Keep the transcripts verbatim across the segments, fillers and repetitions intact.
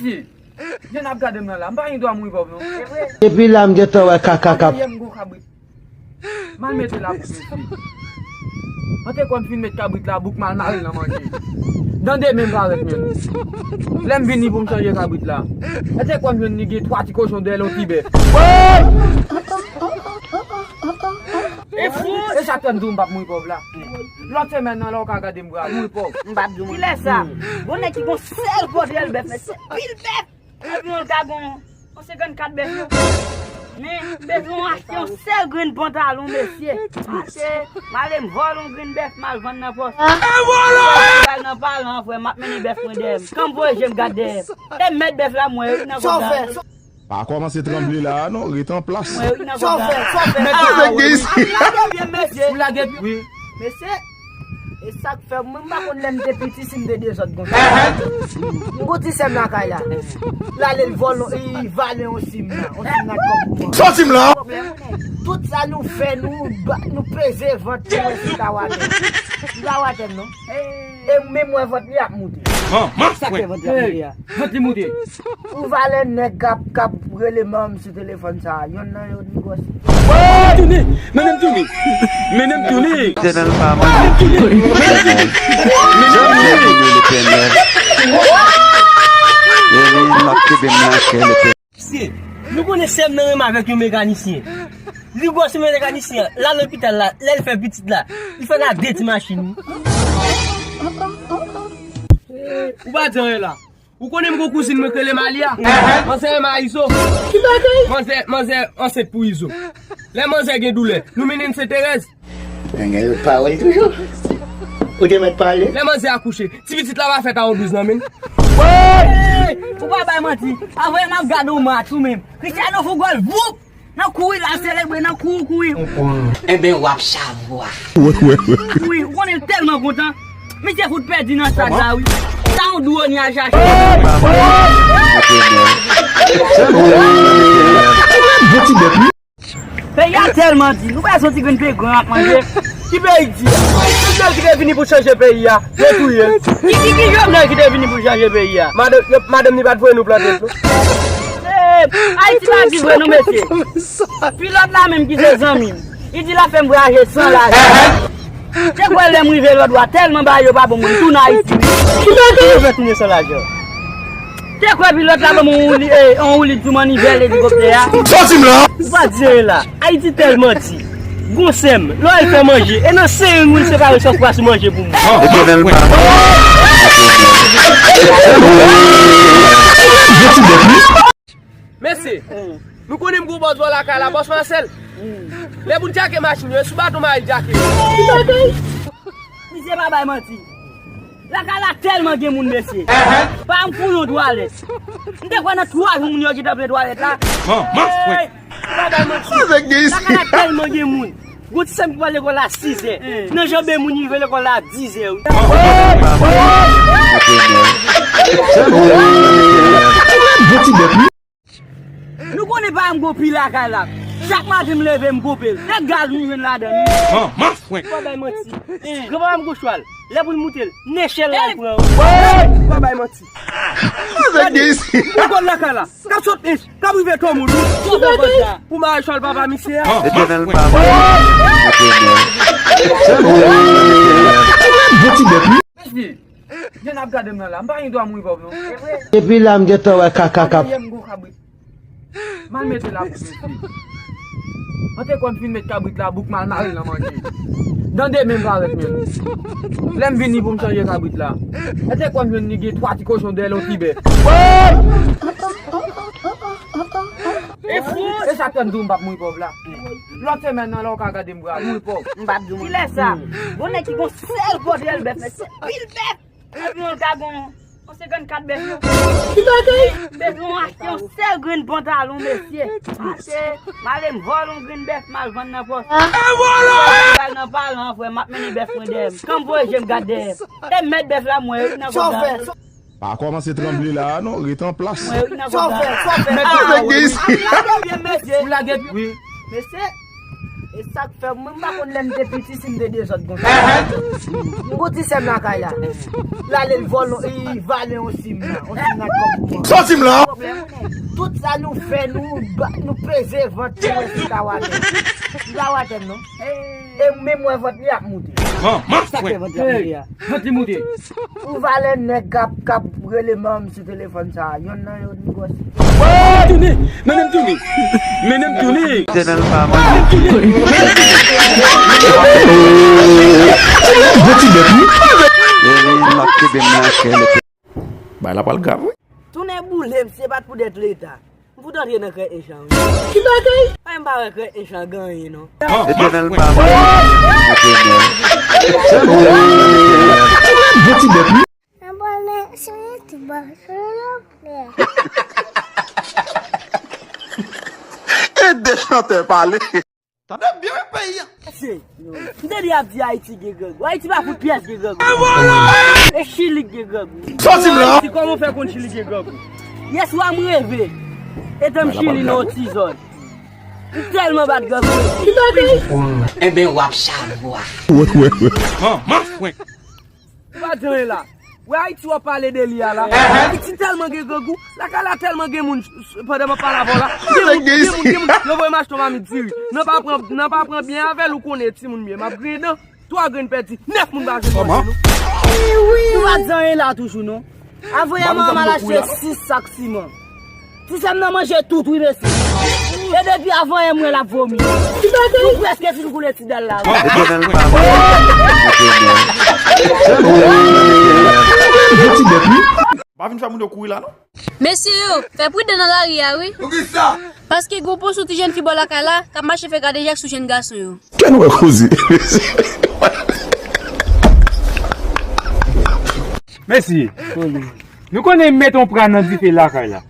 Mesye, jan n ap gade m nan la, m pa gen dwa mouri pòv non. Depi la m gentan wè kaka k ap. Dezyèm gwo kabrit. M al mete labouk, mesye. An te kwè m fin met kabrit labouk, m al mare l nan manje. Nan demen m parèt menm. Lè m vini pou m chanje kabrit la. An te kwè m jwenn li gen twa ti kochon dèyè l, yon ti bèf. E fou! E sa k fè m di w m p ap mouri pòv la. Lòt semèn nan, lè w ka gade m, bra mouri pòv. M p ap di w. Kilè sa? Gon nèg ki gon sèl pòtrèl bèf, mesye, pil bèf. Epi yon ta gon yon senkannkat bèf yo. Men, bezwen achte yon sèl grenn pantalon, mesye. Achte, m ale m vòlè yon grenn bèf, m al vann nan pòs. E vòlè! M al nan palan, frè, m ap mennen bèf mwen dèyè m. Kan m voye je m gade dèyè m. E mèt bèf la, mwen, wi, nan kòb la. Pa kòmanse tranble la a non, ret an plas. Mwen wi nan kòb la. Sa w fè, sa w fè. Mèt sa w fè gen isi. Ap lage pye m, mesye. Ou lage pye. Mesye, e sa k fè mwen, m pa konn lè m te piti si m te dezòd konsa. M gon ti sè m lakay la. L ale l vòlè, li vale yon sim la. Yon sim la kòb pou mwen. Sa w di m la? Tout sa nou fè, nou ba, nou peze vant nou, si ta watè. M pa watè non. E menm wè vant li ap moute. Sa k fè vant li ap moute a? Vant li moute. Ou valè nèg k ap, k ap rele manm sou telefòn sa a. Yonn nan yo negosye. Tounen! Mennen m tounen! Mennen m tounen! Etènèl pa mwen. Mennen m tounen! Mennen m tounen! Mesye, nou konnen sè m nan renmen avèk yon mekanisyen. Li gwòs yon mekanisyen an. La lopital la, lè l fè pitit la, li fè l a de ti machin, wi. Ou pa di anyen la. Ou konnen m gon kouzin mwen k rele Malia? Manzè renmen a Izo. Ki bagay? Manzè, manzè ansent pou Izo. Lè manzè gen doulè, nou mennen l Senterèz. Nèg yo pawòl toujou. Ou te mèt pale. Lè manzè akouche, ti pitit la pa fèt a yon douz nan men l. Ou pa bay manti. Avè m ap gade yon match ou menm. Cristiano fè gòl, voup! Nan kouri l al selebre, nan kouri, kouri. Enben w ap chavwa. Kouri, ou konnen l tèlman kontan. Misye fout pèdi nan stad la wi. Sa yon dwo ni al chache. Peyi a tèlman di, nou pa soti grenn peyi gran ap manje. Ki peyi di a? Jovenel ki te vini pou chanje peyi a, yo touye l. Ki, ki, ki Jovenel ki te vini pou chanje peyi a? Madanm, madanm li pa t voye nou plante non. Eh, Ayiti pa di vre non, mesye. Pilòt la menm ki se zanmi m, li di l ap fè m vwayaje san lajan. Te kwè lè m rive lòt bò a, tèlman bagay yo pa bon, mwen tounen Ayiti. Ki bagay yo fè tounen san lajan? Te kwè pilòt la ban mwen yon woulib, eh, yon woulib sou mannivèl elikoptè a. Sòti m la! Ou pa di anyen la. Ayiti tèlman di. Gon sè m, lè w al fè manje, e nan sering wi l separe sòs pwa sou manje pou mwen. Etènèl pa. Mesye, nou konnen m gon bòs bò lakay la, bòs Marcel. Lè moun djake machin yo, e sou baton mari l djake. Misye pa bay manti. Lakay la tèlman gen moun, mesye. Pa m fouye yon twalèt. M te kwè nan twa jou moun yo gentan plen twalèt la. Ou pa bay manti. Lakay la tèlman gen moun. Gon ti sè m ki pral lekòl la sizè. Nan janbe moun, li rive lekòl la a dizè wi. Nou konnen pa m gon pi lakay la. Chak maten m leve m koupe l. E gaz nou jwenn ladan l wi. Ou pa bay manti. Granpapa m gon chwal. Lè pou l moute l, nechèl la l pran wi. Ou pa bay manti. Gade, gon gòl lakay la. K ap sot ench, k ap rive Tomoun wi. Pou mare chwal papa misye a. Etènèl pa mwen. Mesye, jan n ap gade m nan la, m pa gen dwa mouri pòv non. Depi la m gentan wè kaka k ap. Dezyèm gwo kabrit. M al mete labouk, mesye. An te kwè m fin met kabrit labouk, m al mare l nan manje. Nan demen m parèt menm. Lè m vini pou m chanje kabrit la, an te kwè m jwenn li gen twa ti kochon dèyè l, yon ti bèf. E fou! E sa k fè m di w m p ap mouri pòv la. Lòt semèn nan, lè w ka gade m, bra mouri pòv. M p ap di w. Kilè sa? Gon nèg ki gon sèl pòtrèl bèf, mesye, pil bèf. Epi yon ta gon yon senkannkat bèf yo. Ki bagay? Bezwen achte yon sèl grenn pantalon, mesye. Achte, m ale m vòlè yon grenn bèf, m al vann nan pòs. E vòlè! M al nan palan, frè, m ap mennen bèf mwen dèyè m. Kan m voye je m gade dèyè m. E mèt bèf la, mwen wi nan kòb la. Pa kòmanse tranble la a non, ret an plas. Mwen wi nan kòb la. Mèt sa w fè gen isi. Ap lage pye m, mesye. Ou lage pye. Mesye. E sa k fè mwen, m pa konn lè m te piti si m te dezòd konsa. M gon ti sè m lakay la. L ale l vòlò, li vale yon sim la. Yon sim la kòb. Sòti m la! Tout sa nou fè, nou ba- nou peze vant nou wè si l ka watè. Li pa watè non. E menm wè vant li ap moute. Sa k fè vant li ap moute a? Vant li moute. Ou valè nèg k ap k ap rele manman m sou telefòn sa a. Yonn nan yo negosye. Tounen! Mennen m tounen! Mennen m tounen! Etènèl pa mwen. Gwo ti bèt wi. Bagay la pral grav wi. Tounen boule m, se pa t pou dèt Leta. M fout antre nan krèt ench lan wi. Ki bagay? Ay, m pa wè krèt ench lan gen anyen non. Etènèl pa mwen. Gwo ti bèt wi. Abòne sou YouTube, silvouplè. Ede chantè pale. Tande byen wi peyi a. Mesye, m tande y ap di Ayiti gen grangou. Ayiti pa fout pyès gen grangou. E Chili k gen grangou. Sòti m la. Ayiti, kòman w fè konn Chili gen grangou? Yèswa m reve. Etan m Chili nan yon ti zòn. M tèlman bat grangou. Enben w ap chavwa. Manman fwen. Ou pa di anyen la. Wè Ayiti w ap pale de li a la. Ayiti tèlman gen grangou. Lakay la tèlman gen moun. Pandan m ap pale avè w la, gen moun, gen moun, gen moun. Yo voye m achte yon mamit diri. Nan pa pran, nan pa pran byen avè l, ou konnen timoun m ye. M ap griyen dan. Twa grenn pèdi. Nèf moun pa jwenn manje non. Nou pa di anyen la toujou non. Avoye manman m al achte sis sak siman. Ti sè m nan manje tout wi mesye. E depi avan yè m wè l ap vomi. Nou prèske fin koule ti dal la wi. Etènèl pa mwen. Gwo ti bèt wi. Pa vin fè moun yo kouri la non. Mesye yo, fè pridan nan lari a wi. Poukisa? Paske gon pon sou ti jèn fi bò lakay la k ap mache fè kadejak sou jèn gason yo. Kè nou wè koze. Mesye, nou konnen met on pra nan dife lakay la.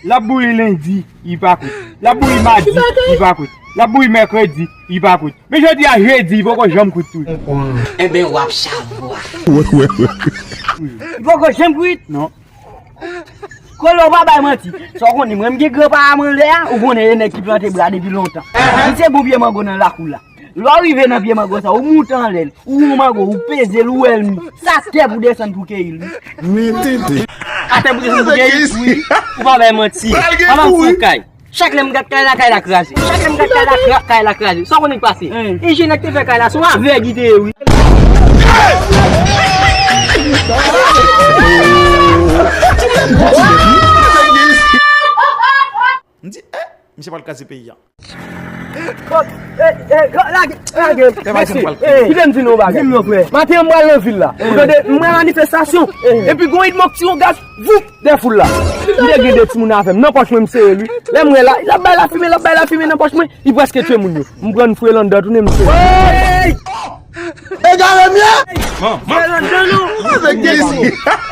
L ap bouyi lendi, li pa kwit. L ap bouyi madi, li pa kwit. L ap bouyi mèkredi, li pa kwit. Men jodi a jedi, li poko janm kwit tou. Enben w ap chavwa. Li poko janm kwit? Non. Kolo, ou pa bay manti. Sa w konnen, mwen m gen gran pa a mwen lè a, ou konnen e nèg ki plante bra depi lontan. Li se bon pye mango nan lakou la. Lè w rive nan pye mango sa, ou moute anlè l, ou wè mango, ou peze l, ou wè l mi. Sa tè pou desann pou keyi l wi. Atè pou desann pou keyi l wi. Ou pa bay manti. Manman m fon kay. Chak lè m gad kay la, kay la kraze. Chak lè m gad kay la, kay la kraze. Sa w konnen k pase? Enjenyè k te fè kay la, se yon avèg li te ye wi. M di, eh, misye pral kraze peyi a. Lage, lage. Kite m di nou yon bagay. Maten an m pral nan vil la. Ou tande, m wè manifestasyon. Epi gon idmòk tire yon gaz, voup, dèyè foul la. M te gen de timoun avè m. Nan pòch mwen, m sere l wi. Lè m wè la, l ap bay lafimen, l ap bay lafimen nan pòch mwen. Li prèske tye moun yo. M pran fouye l anndan, tounen m sere. Egare m ye! Fouye l anndan non.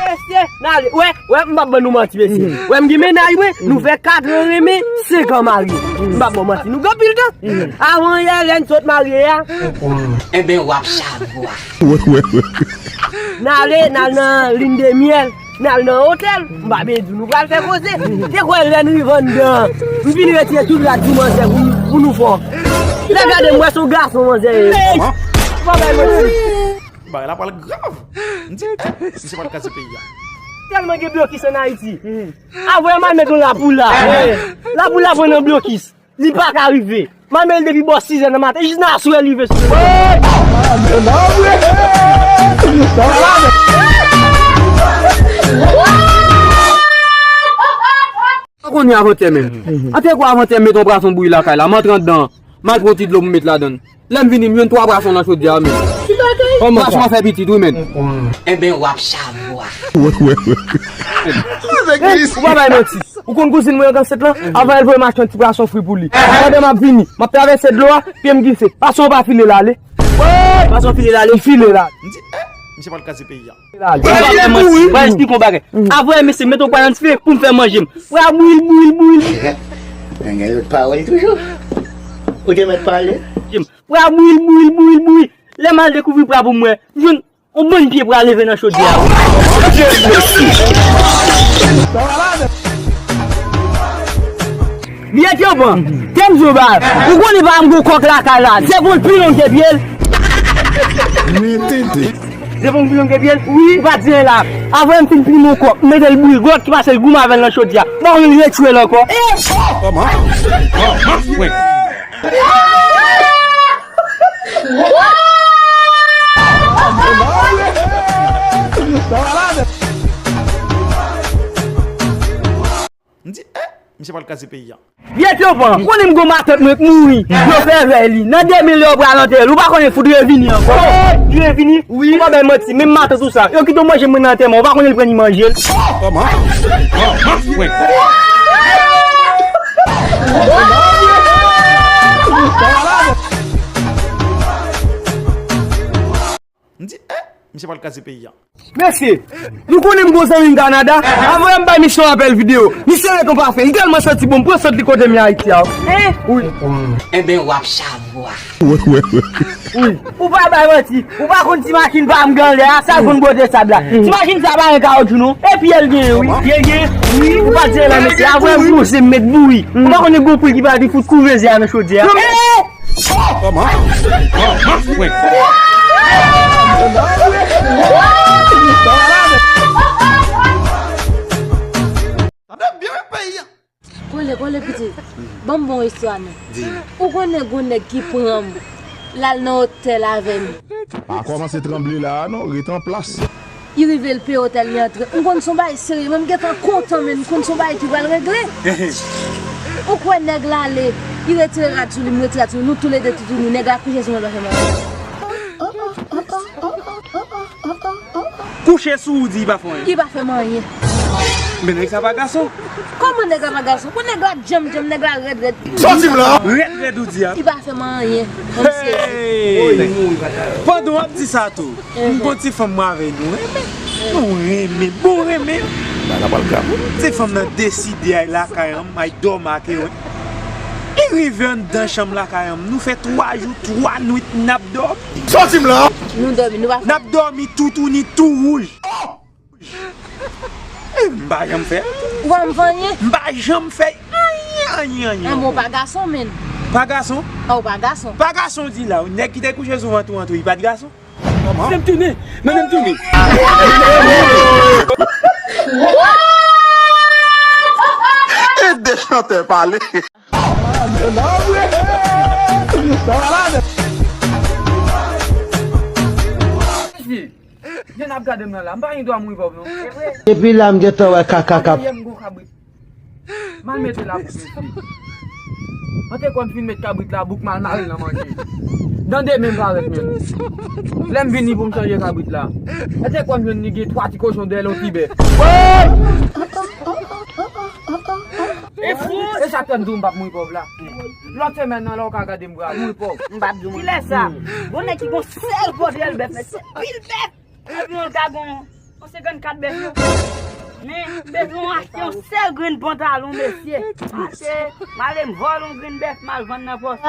Mesye, n ale. Wè, wè, m p ap ban nou manti, mesye. Wè, m gen mennaj mwen, nou fè kat an renmen, senk an marye. M p ap ban manti, nou gen anpil tan. Avan yè, lè n sot marye a. Enben, w ap chavwa. N ale, n al nan lin de myèl. N al nan otèl, m pa byen di w, nou pral fè koze. Te kwè lè n rive anndan, m vin retire tout rad sou manzè pou, pou nou fè. Lè gade m wè se yon gason manzè ye. Bagay la pral grav. M di, misye pral kraze peyi a. Tèlman gen blokis ann Ayiti. Avè m al met yon lapoula. Lapoula pran nan blokis. Li pa ka rive. M al met l depi bò sizè nan maten jis nan aswè li rive sou. Sa konnen avantè menm. Antè kwa avantè m met yon pwason bouyi lakay la. M antre anndan. M al pran ti dlo pou m met ladan l. Lè m vini, m jwenn twa pwason nan chodyè a menm. Pwason an fè pitit wi menm. Enben w ap chavwa. Ou pa bay manti. Ou konn kouzin mwen an Gansèt lan? Avan l voye m achte yon ti pwason fri pou li. Pandan m ap vini, m ap travèse dlo a, pye m glise. Pwason an pa file l ale. Pwason file l ale. Li file l ale. M di, eh, misye pral kraze peyi a. Pral fè manti. Pral esplike yon bagay. Avan mesye met yon pwa nan dife pou m fè manje m. Pral bouyi l, bouyi l, bouyi l. Nèg gen lòt pawòl toujou. Ou te mèt pale. Pral bouyi l, bouyi l, bouyi l, bouyi. Lè m al dekouvri pwa pou m wè, m jwenn yon bann pye pwa leve nan chodyè a. Biyè te ban. Kèm di w ba, ou konnen pa m gon kòk lakay la. Zepon l pi long ke pye l. Men tenten. Zepon l pi long ke pye l? Wi. Ou pa di anyen la. Apre m fin plimen yon kòk, m mete l bouyi, gon lòt ki pase l goumen avè l nan chodyè a. Bon, ou vin retire l ankò. Kòman? Kòman? M di, eh, misye pral kraze peyi a. Vye tyopan, ou konnen m gon matant mwen k mouri. Yo fè vèy li. Nan de mil yo pral antere l. Ou pa konnen fout revini ankò. Revini? Wi. Ou pa bay manti, menm matant ou sa. Yo kite w manje mwen nan antèman. Ou pa konnen l pran ni manje l. Kòman? Kòman? M di, eh, misye pral kraze peyi a. Mesye, nou konnen m gon zanmi m Kanada? Anvoye m bay misye yon apèl videyo. Misye ret yon pafen. Li tèlman santi bon, m pran sant li kote m ye Ayiti a. Hein? Wi. Enben, w ap chavwa. Wi. Ou pa bay manti. Ou pa konn ti machin pa m gen anlè a, sa l konn bwote sab la. Ti machin sa pa gen kawotchou non. E pye l genyen wi. Pye l genyen. Wi, ou pa di anyen la mesye. Anvoye m pwouve m met bouyi. Ou pa konnen gon pri ki pa di fout kouveze a nan chodyè a. Kòman? Kòman? Tande byen wi peyi a. Kole, kole pitit. Ban m bon istwa non. Di. Ou konnen gon nèg ki pran m, l al nan otèl avè m. Pa kòmanse tranble la a non, ret an plas. Li rive l peye otèl li antre. M konn se yon bagay serye, men m gentan kontan, men m konn se yon bagay ki pral regle. Ou kwè nèg la ale, li retire rad sou li, m retire rad sou li, nou toulede toutouni, nèg la kouche sou mwen, l pa fè m anyen. Kouche sou ou di li pa fè w anyen? Li pa fè m anyen. Men nèg sa pa gason. Kòman nèg la pa gason? Pou nèg la djanm djanm, nèg la rèd rèd. Sòti m la! Rèd rèd ou di a? Li pa fè m anyen. Hey! Pandan w ap di sa tou, m gon ti fanm mwen avè l nou renmen. Nou renmen, bon renmen. Bagay la pral grav wi. Ti fanm nan deside ay lakay an, ay dòmi ak yo. Li rive anndan chanm lakay an, nou fè twa jou, twa nwit n ap dòmi. Sòti m la! Nou dòmi, nou pa fè. N ap dòmi toutouni tou wouj. M pa janm fè. Ou pa janm fè anyen? M pa janm fè anyen, anyen, anyen. An bon, ou pa gason, menn. Pa gason? A, ou pa gason. Pa gason, di la. Nèg ki te kouche sou vant ou an tou, li pa t gason? Kòman? Men m tounen, men m tounen. Ede chantè pale. Mesye, jan n ap gade m nan la, m pa gen dwa mouri pòv non. Depi la m gentan wè kaka k ap. Yè m gon kabrit. M al mete labouk, mesye. Mwen te kwè m fin met kabrit labouk, m al mare l nan manje. Nan demen m parèt menm. Lè m vini pou m chanje kabrit la. Mwen te kwè m jwenn li gen twa ti kochon dèyè l, yon ti bèf. E sa k fè m di w m p ap mouri pòv la. Lòt semèn nan la ou ka gade m pral mouri pòv. M p ap di w. Kilè sa? Gon nèg ki gon sèl pòtrèl bèf, mesye. Pil bèf. Epi yon gagon, yon senkannkat bèf yo. Men, m bezwen achte yon sèl grenn pantalon, mesye. Achte, m ale m vòlè yon grenn bèf, m al vann nan pòs. E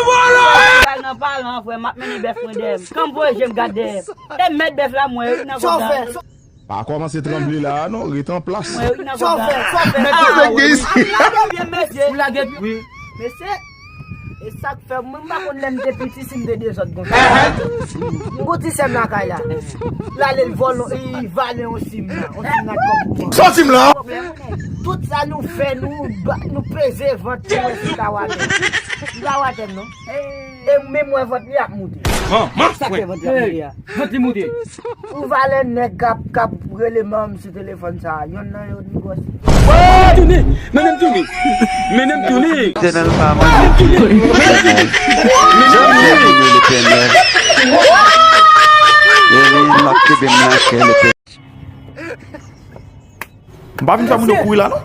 vòlè! M al nan paran an, frè, m ap mennen bèf mwen dèyè m. Kan m voye je m gade dèyè m. E mèt bèf la, m wè yo nan kòb la. Pa kòmanse tranble la a non, ret an plas. Mwen ri nan kòb la. Sa w fè, sa w fè. Mèt la fè geyis. Ap lage pye, mesye. Ou lage pye. Wi. Mesye, e sa k fè mwen, m pa konn lè m te piti si m te dezòd konsa. M gon ti sè m lakay la. L ale l vòlè, li vale yon sim la. Yon sim la kòb. Sòti m la. Tout sa nou fè, nou ba, nou peze vant nou wè si l ka watè. Li pa watè m non. E menm wè vant li ap moute. Sa k fè vant li ap moute a. Vant li moute. Ou valè nèg k ap, k ap rele manman m sou telefòn sa a. Yonn nan yo negosye. Tounen! Mennen m tounen! Mennen m tounen! Etènèl pa manti. Mennen m tounen! Mennen m tounen! E wi, m ap kenbe m nan kè Letènèl. M pa vin fè moun yo kouri la non.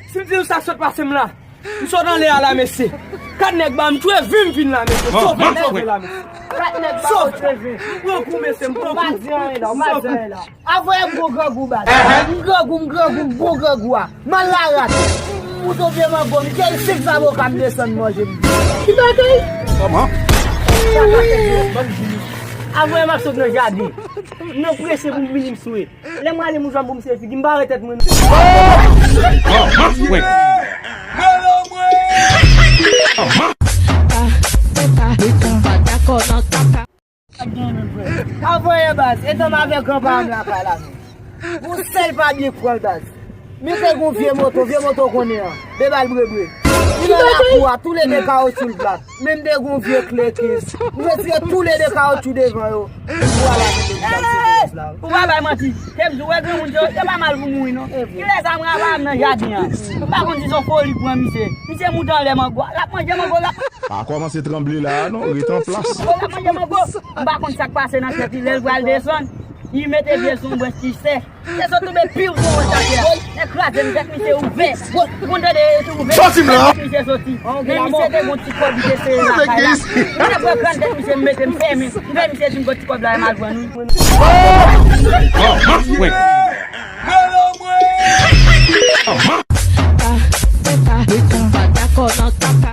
Si m di nou sa sot pase m la. M sot anlè a la, mesye. Kat nèg ba m twe vi m fin la, mesye. Sove m sove la, mesye. Kat nèg ba m twe vi. Pran kou, mesye, m pran kou. Ou pa di anyen la, ou pa di anyen la. Avoye m gon grangou baz. M grangou, m grangou, m bon grangou a. M al larat. M moute yon pye mango, m jere senk zaboka, m desann manje m. Ki bagay? Kòman? Avoye m ap sot nan jaden. M nan prese pou m vini m swe. Lè m ale m jwenn pou m se figi, m bare tèt mwen non. Mwen. Mwen. Mwen. Anvan yè baz, etan m avèk granpa m lakay la menm. Yon sèl pa byen k pran l baz. Men te gon vye moto, vye moto konnen an. De bal brebre. Li nan lakou a, toulede kawotchou l plat. Men m te gon vye klekis. M retire toulede kawotchou devan yo. Vwala, men te gon baz. Ou pa bay manti. Te m di w wè granmoun yo, yo pa mal pou mouri non. Kilè sa m rava m nan jaden an. M pa konn si se yon foli k pran misye. Misye moute anlè mango a. L ap manje mango, l ap Pa kòmanse tranble la a non, ret an plas. L ap manje mango. M pa konn sa k pase nan tèt li lè l pral desann. Li mete pye l sou yon branch ki sèch. Misye sot tonbe piw sou yon atè a. Nèg kraze m, tèt misye ouvè. Ou konn tande yo tou ouvè. Soti m la. Tèt misye soti. Men misye te gon ti kòb li te sere lakay la. Mwen te pran grann tèt misye, m mete m fèmen. M fè misye di m gon ti kòb la, m al pran nou. Mwen. Pa dakò nan kaka.